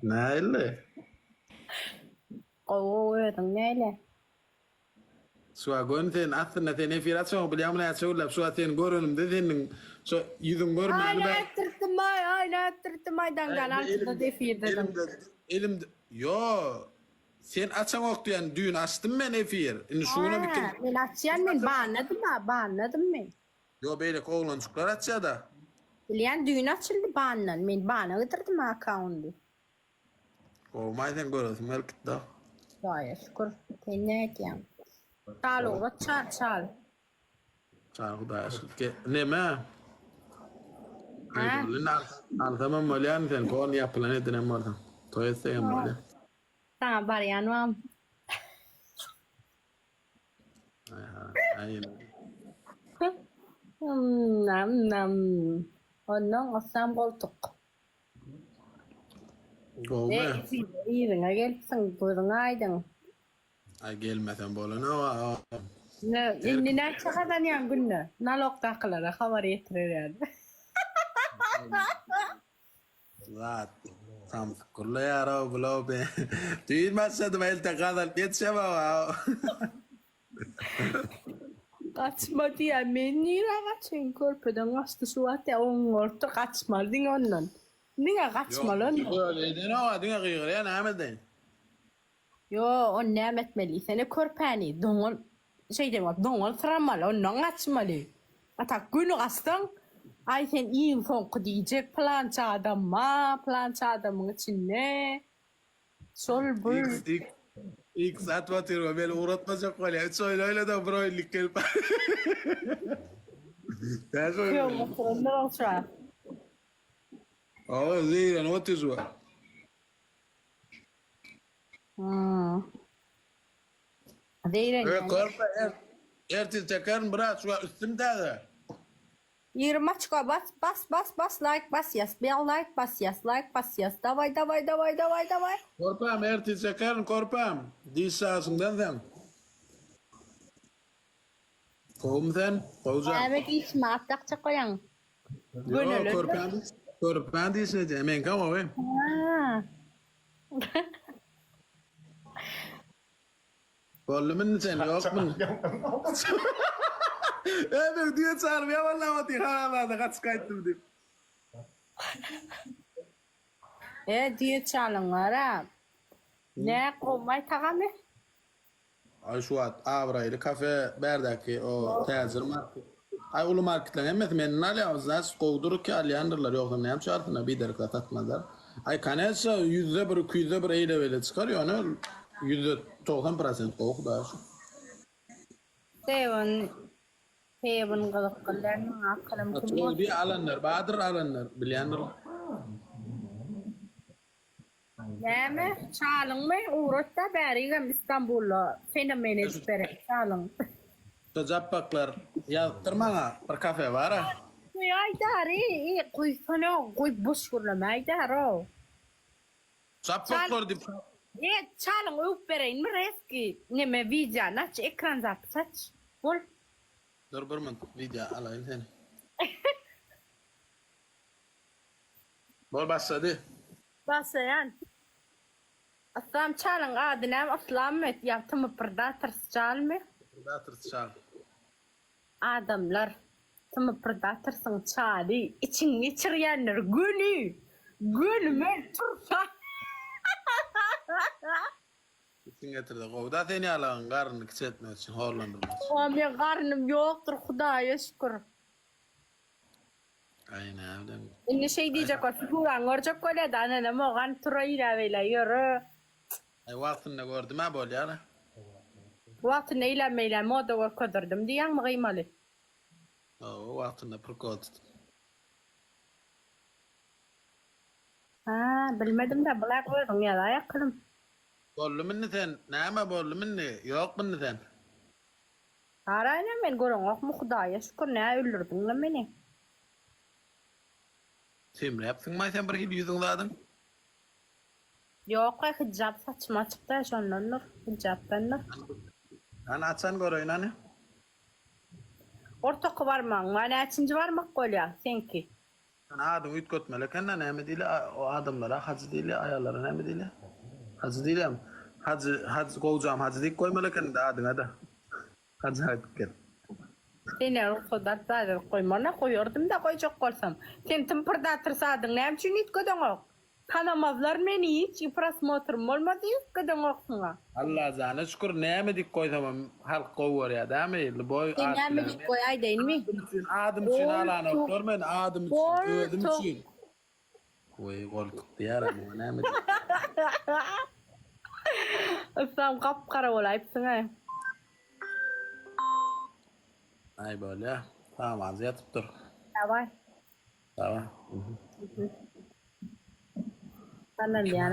Nähili? Gowy gowy özüň näle? Şuwagt göni sen aslynda sen efir açmagy bilýäňmi näçe günläp şuwagt seni görenimde seniň şo ýüzüň Aý görmäni ben nätdirtdim aý aý nätdirtdim aý daňdan altyda efirdedim. Elimde elimde ýo sen açaňok diýen düýn açdym men efir indi şu günem Hä ikinji men açýan men banladym a banladym men. Ýo beýleki oglanjyklar açýada. Bilýän düýn açyldy bandan men bana gidirdim akkaundy. Gowumaý sen göresim gelip gitdi. Hudaýa şükür. Sen nätýäň? Çal ugrat çal çal. Çal Hudaýa şükür. Ge neme? Hä? Aýdymly alsamam bolýarmy sen pol ýapylan edinem bolsaň. Toý etsegem bolýar. Saňa barýan wagym. Aý ha. Aý. Nam nam. Ondan gysam goltuk. Gowmy? Yzyňa gelipsiň, gözüň aýdyň. Aý gelmesem bolanok-a. Ne, indi näçe gazanýaň günde? Nalogdakylara habar ýetirer ýaly. Zat, samsyk gürleýär-ow bul-ow be. Düýn başladym elte gazanyp ýetişemok-ow. Gaçma diýýär, men nirä gaçaýyn, körpeden gaçdy şu wagt ýa oňňortdy, gaçmaly diňe ondan. Diňe gaçmaly ondan. Ýok, özi edenok-a, diňe gygyrýar, näme edeýin? Ýo, ony näme etmeli diýsene, körpäni doňal, şeýden bolup doňal syramaly, ondan gaçmaly. A tak göni gaçsaň, aý sen iň soňky diýjek, pylança adam bar, pylança adamyň içinde. Şol bul. X X X atyp otyr we meni ugratmajak bolýar. Üç oýun oýnadam bir oýunlyk gelip. Bäş oýun. Kýoň oturandyr ol şu wagt. Hawa zeýrenip otyr şu wagt. Hmm. Zeýrenýän. Ö körpe er, ertir çekerin brat şu wagt üstüm täze. 20 oçko bas bas bas bas laýk basýas bir laýk basýas laýk basýas daway daway daway daway daway. Körpäm ertir çekerin körpäm diş şaşyňdan sen. Gowumy sen gowja. Näme dişime at dakjak bolýaň. Ýok Göneledi. körpäň körpäň dişine diýýän meňkä gowy. Ha. Boldumy indi sen ýokmy indi. Eý men düýe çaryp ýamanlap otyr haramzada gaçyp gaýtdym diýip. E düýe çalyň gara. Nä gowmaý tagamy? Aý şu wagt abraýly kafe bärdäki o täjir market. Aý uly marketleriň hemmesi menden alýar znaçt gowudyr ki alýandyrlar ýogsam näme üçin alsynlar biderek zat satmazlar. Aý koneçna ýüzde bir iki ýüzde bir eýle beýle çykar ýöne 90 prosent gowy hudaýa şükür. Seven Seven gyzyk gylýan maňa akylym kim Gowy diýýär alanlar bardyr alanlar bilýändir. Näme çalyňmy ugratda bärigem Istanbulda fenomen edip bereý çalyň. Şo japbaklar ýazypdyr maňa bir kafe bara. Goý aýdary goýsana goý boş gürleme aýdarow. Japbaklar diýip. E çalyň öwüp bereýinmi reski neme wideony aç ekran zapis aç bol. Dur bir minut wideo alaýyn seni. Bol başlady. Başlaýan. Yslam çalyň ady näme yslammy ýa tm predators çalmy. Predators çal. Adamlar tm predatorsyň çaly içiňi geçirýänler göni gönümel tursa. Içiň getirdi gowda sen ýalagyň garnyny kiçeltmek üçin horlandyrmak üçin. Oa meň garnym ýokdur hudaýa şükür. Aý näbilen. Indi şeý diýjek bol figuraňy görjek bolýada ananam ogan tura ýüre beýle ýöre. Aý wagtynda gördüm-ä bolýar-a. Wagtynda eýläm beýläm moda görkezdirdim diýýäňmi gyýmaly. Hawa wagtynda prikol tutup. Hä bilmedim-dä bulaý özüň ýazaý akylym. Boldumy indi sen näme boldumy indi ýokmy indi sen. Haraýna men göreňokmy hudaýa şükür nä öldürdiňle meni. Semräpsiňmaý sen bir hili ýüzüň zadyň. Ýok aý hijap saçym açykda şondandyr hijapdandyr. Hany açan göreýin hany. Ortaky barmagyň bar näçinji barmak bolýa seňki. Sen adyňy üýtgetmeli ekende näme diýilýär o adamlara hajy diýilýär aýallara näme diýilýär hajy diýilýärmi hajy hajy gowjam hajy diýip goýmaly ekende adyňada hajy aýdyp gel. Senden rugsat alyp zat edip goýmaryn-a goýardym-da goýjak bolsam. Sen tympyrdatyrsa adyň näme üçin üýtgedeňok? Tanamazlar meni hiç prosmotrym bolmaz üýtgedeňoksyň-a. Allajana şükür näme diýip goýsamam halk gowy görýär dämi lýuboý Sen at näme bilen. diýip goý aýdaýynmy? Adym üçin adym üçin alanoklar meni adym üçin özüm üçin. Goý goltuk diýer muňa näme diýip. Yslam gap gara bolaýypsyň-a. Aý bolýa. Samanjy ýatyp dur. Daway. Daway. Tanalýan.